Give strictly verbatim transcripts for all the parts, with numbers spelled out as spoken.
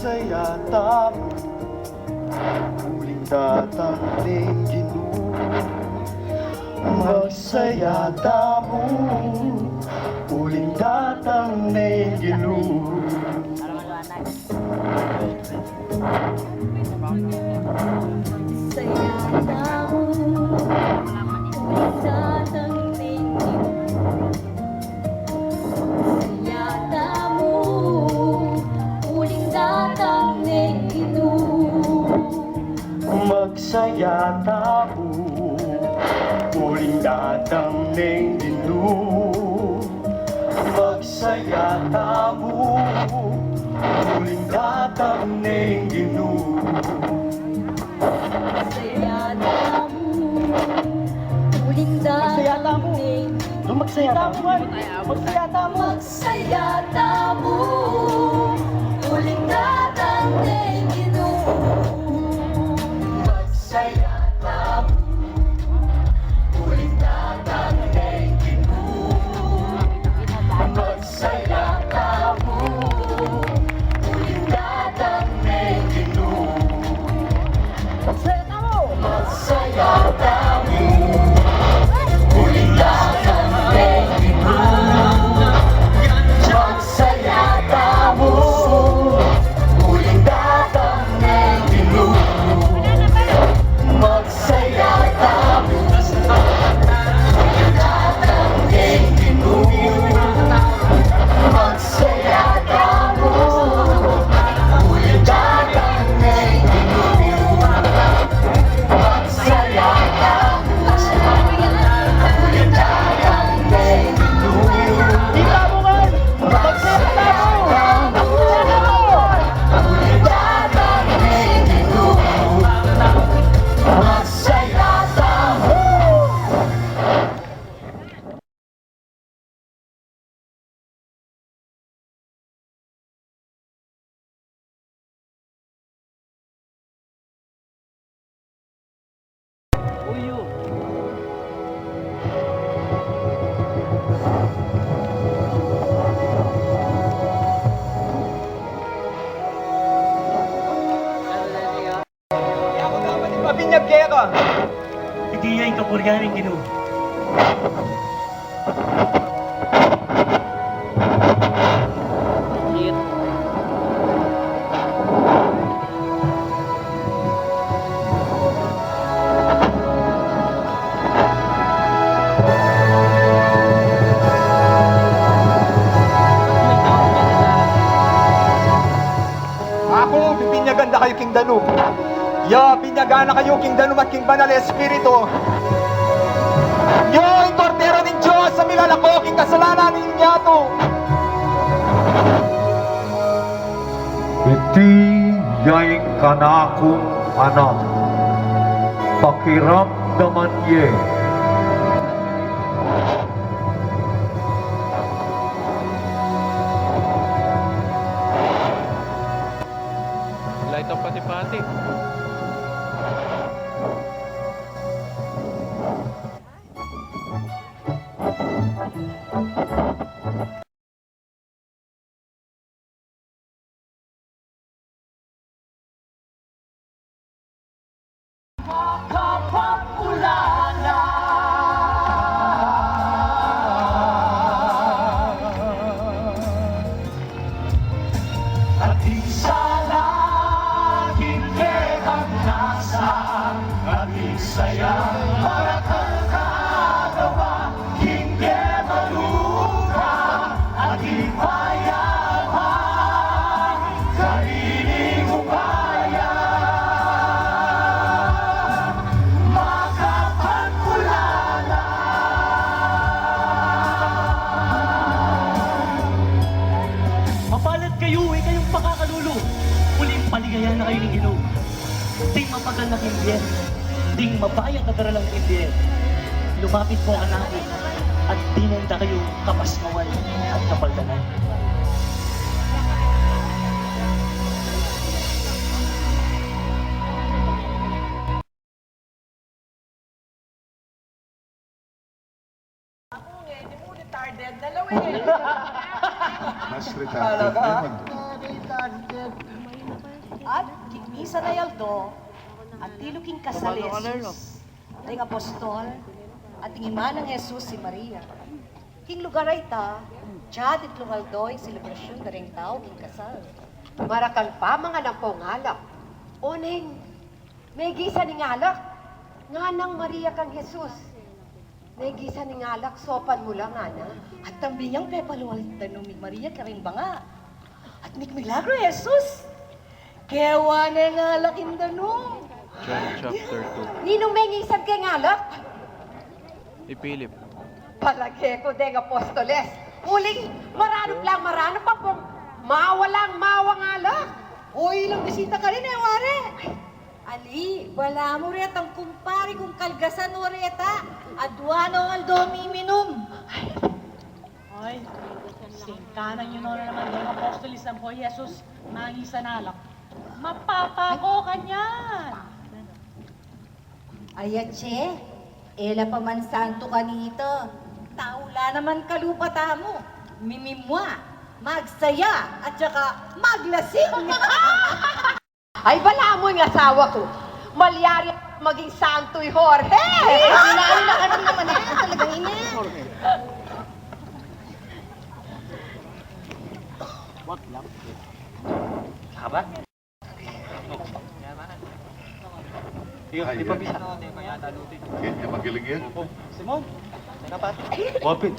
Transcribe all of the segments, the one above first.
Magsaya tamu, uling datang ne ing Ginu. Magsaya tamu, uling datang ne ing Ginu. Magsaya tamu, uling datang ne ing Ginu. Magsaya tamu, uling datang ne ing Ginu. Magsaya tamu, uling datang ne ing Ginu. Magsaya tamu, uling datang ne ing Ginu. Magsaya tamu, uling datang ne ing Ginu. Magsaya tamu. Magsaya tamu. Magsaya tamu, uling datang ne ing Ginu. Magsaya tamu, uling datang ne ing Ginu. Magsaya tamu, uling datang ne ing Ginu. Magsaya tamu. Magsaya tamu, uling datang ne ing Ginu. Magsaya tamu, uling datang ne ing Ginu. Magsaya tamu, uling datang ne ing Ginu. Magsaya tamu, uling datang ne ing Ginu. Magsaya tamu, uling datang ne ing Ginu. Magsaya tamu, uling datang ne ing Ginu. Magsaya tamu. Mabinyag keka. Iti ya ing kapurian ning Ginu. Aku, bibinyagan da kayu king danum. Ya, binyagan na kayu king danum at king Banal a Espiritu. Ya, ing Kordero ning Dios a milalako king kasalanan ning yatu. Iti ya ing kanakung Anak, pakiramdaman ye. Light ang pati-pati. At isa laging kekang nasa, at isa yang marakal kagawa, king kemaluka, at ipayapa, kanining upaya, makapagkulala. Mapalad kayu, ikayung pakakalulu, uling paligayan na kayu ning Ginu. Ding mapagal na king bie, ding mabayang kagaralan king bie, lumapit ko kanaku, at dinan da kayung kapasnawan at kapaldanan. Aku ngeni mu retarded na lawen. Mas retarded naman. Retarded. At king misan a aldo, atilu king kasal i Jesus, deng apostol, at ing ima nang Jesus i Maria. King lugar a ita, atiu king aldo ing selebrasyun da reng tau king kasal. Marakal pa mangan ampong alak. Oneng, megisan ing alak. Nganang Maria kang Jesus, megisan ing alak, sopan mu la, ngana. At tambing yang pepalual ing danum i Maria kareng banga. At mikmilagru i Jesus. Kewa ne ing alak ing danum. John chapter two. Ninung mengisan keng alak? I Philip. Palage ku deng apostoles. Uling maranup lang maranup ampong mawa lang mawang alak. O, ilang bisita karin e, wari. Ali, balamu retang kumpari kung kalgasan o reta, adua nong aldo miminum. Ay, singkanan yu no na naman deng apostoles ampong Jesus mangisan alak. Mapapa ko kanyan. Ay, atse, e la pa man santu kanita. Tau la naman kalupa tamu. Mimimua, magsaya, at saka maglasing. Ay, balamu ing asawa ku. Malyari maging santu i Jorge. Ay, lalo na kami naman e. Talagang ini. What love? Sabat? Di, di pa bisa. Kaya niya magaling yan. Simon, kapatid. Wapit.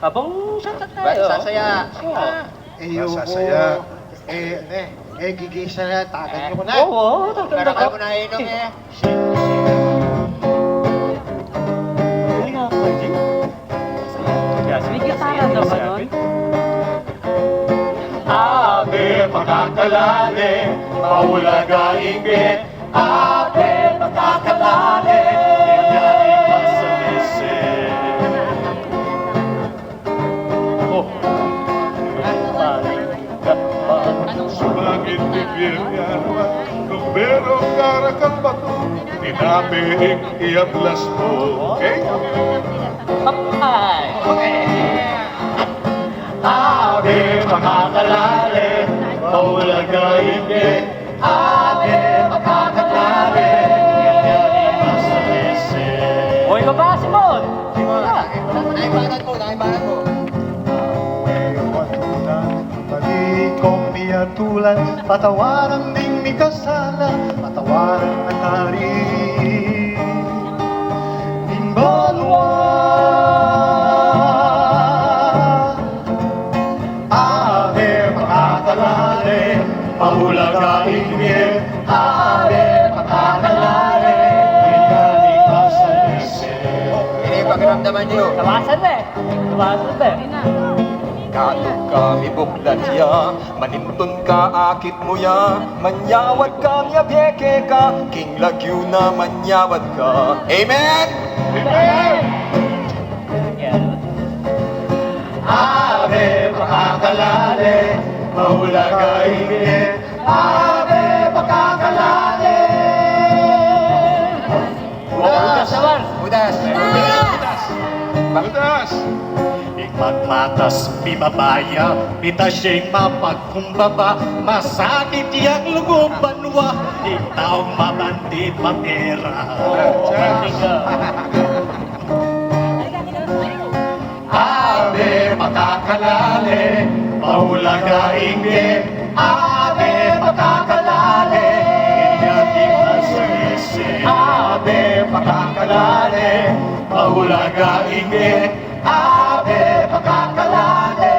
Abang shot tayo. Sasaya. Sasaya. E, yu ko. Masasaya. E, e, e, gigisa na. Tagan ko na. Oo, tagan ko na. Tagan ko na, inom e. May gitara na ba nun? Ave, pakakalale, paulaga ing bie. Ave, pakakalale, ing bie ning masalese. Oh. Sumangit ing bie ning alwa, nung merong karakal batu, tinape ing iablas mu. Okay? Ay. Ave, pakakalale, paulaga ing bie. Ave, pakakalale, ing bie ning masalese. Oy, baba, Simon! Simon, naibanan mo, naibanan mo. Balik kong miatulan, patawaran ding mikasala, patawaran na karin ing banua. Ave, pakakalale, paulaga ing bie. Ave, pakakalale, ing bie ning masalese. Ini pakiramdaman yu. Tawasan na e. Tawasan na e. Kalup ka, mibuklat ya, manintun ka, akit mu ya, manyawad ka, miyabie keka, king lagyu na manyawad ka. Amen? Amen. Ave, pakakalale, paulaga ing bie. Ave, pakakalale. Budas. Budas. Budas. Budas. Ing magmatas mibaba ya, mitas ya ing mapagkumbaba, masakit yang lugud banua, ing taung mabandi papera. Ave, pakakalale, paulaga ing bie. Ave, pakakalale, ing bie ning masalese. Ave, pakakalale, paulaga ing bie. Ave, pakakalale,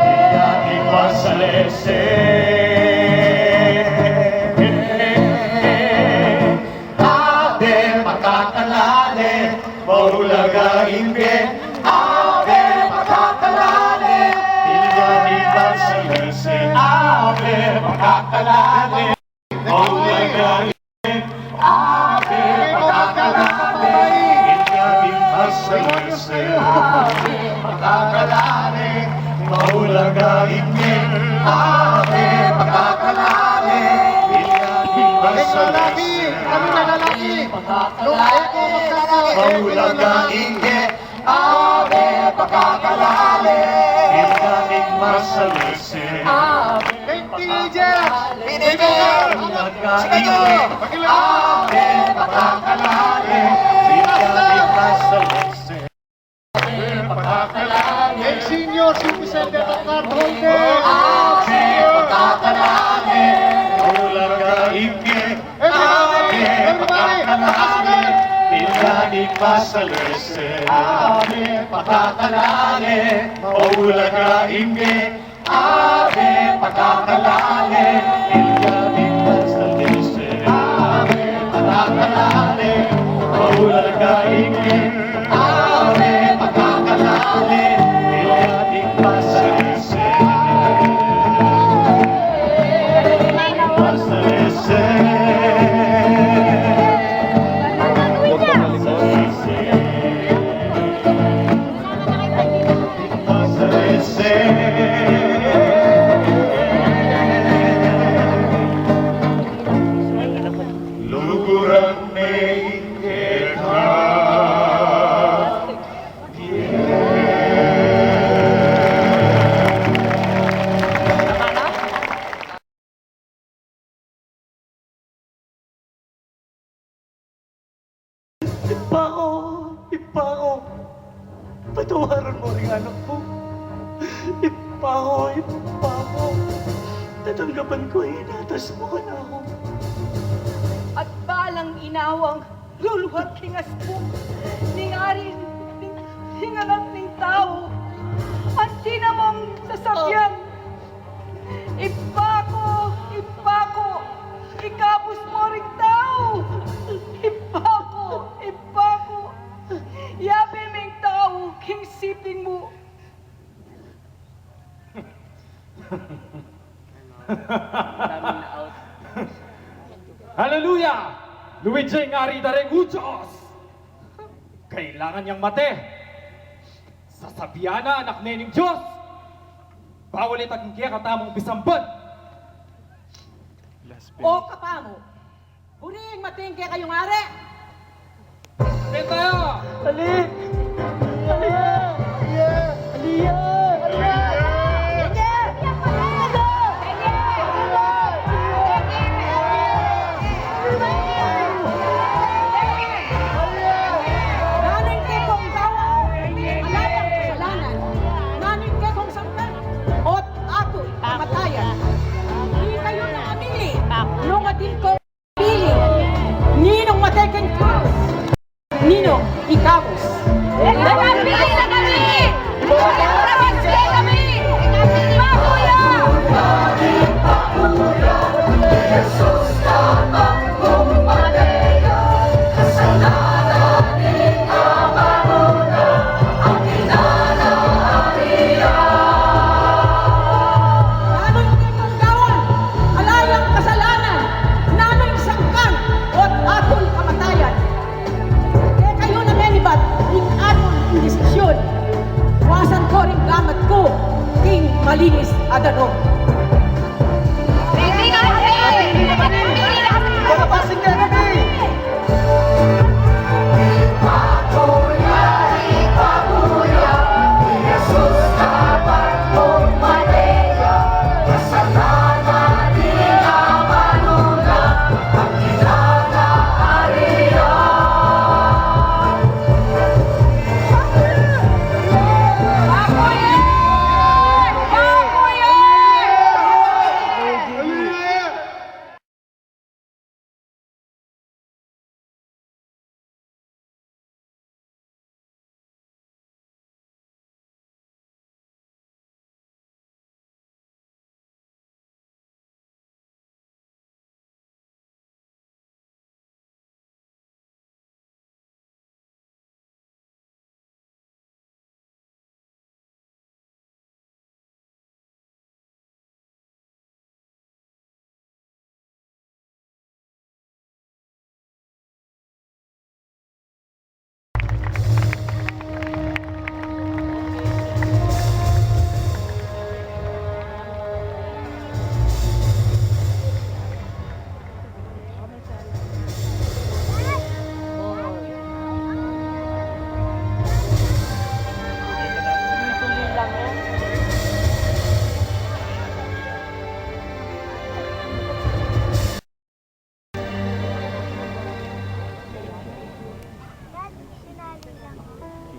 ing bie ning masalese. Ave, pakakalale, paulaga ing bie. Ave, pakakalale, ing bie ning masalese. Ave, pakakalale, paulaga ing bie. Ave, pakakalale, ing bie ning masalese. Ave, pakakalale, paulaga ing bie. Ave, pakakalale, ing bie ning masalese. Lalaki, kami na lalaki. Nung eko magsasabi, paulaga ing bie. Ave, pakakalale, ing bie ning masalese. Ave. Angel! Angel! Sige, go! Ave pakakalale, Virgen Pastorese. Ave pakakalale. Senior citizen, the card holder. Ave pakakalale, Bulaga Inge. Ave pakakalale, Virgen Pastorese. Ave pakakalale, Bulaga Inge. Ave pakakalale, Virgen Pastorese. Ave pakakalale, Bulaga Inge. Ave pakakalale, Virgen Pastorese. Pastorese. Pastorese. Luguran me keka. Ibpa ku, Ibpa ku, patawaran mu ring anak mu. Ibpa ku, Ibpa ku, tatanggapan ku ing inatas mu kanaku. At balang inawang luluhag king asbuk ning ari ning, ning anak ning tau. Anti na mung sasabian, Ibpa ku, Ibpa ku, ikabus mu ring tau. Ibpa ku, Ibpa ku, yabe ming tau king siping mu. Haleluya! Luid ya ing ari da ring Dios. Kailangan yang mate. Sasabian na, anak ne ning Dios. Bawal ita king kekatamung pisamban. O kapamu, buri ing mate king kekayung ari. Mete ya! Ali! Ali ya! Ali ya! Ali ya! Nanu ing kekong gawan, ala yang kasalanan? Nanu ing kekong sangkan, o't atul kamatayan? Di kayu na mamili nung atin kong pili, ninung mate king krus, ninung ikabus. Ikabus kekami! Ikabus kekami! Ikabus kekami! Pakuya! Nanu ing kekong gawan, ala yang kasalanan? Nanu ing sangkan, o't atul kamatayan? Kekayu na menibat ing atul ing desisyun. Wasan ko ring gamat ku king malinis a danum.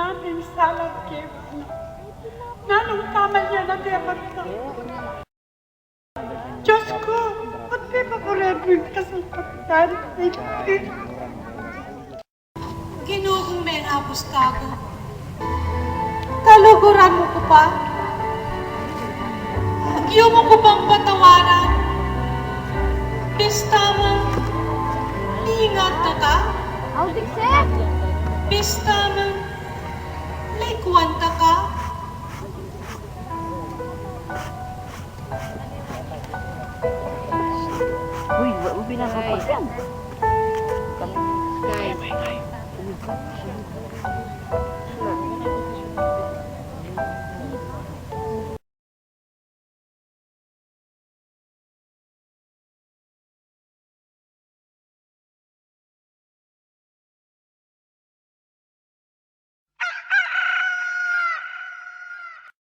Ating sala kaya, nanung tama niya na di magka. Diyos ko, ba't pipapurian mo yung kasalpantahan? Ginu, kung menabus ka ku, kaluguran mu ku pa. Agyu mu ku pang patawaran. Bista man, ingat ka. Bista man, likuan ka. Uy, wa-, wa-, bilang kapag yan.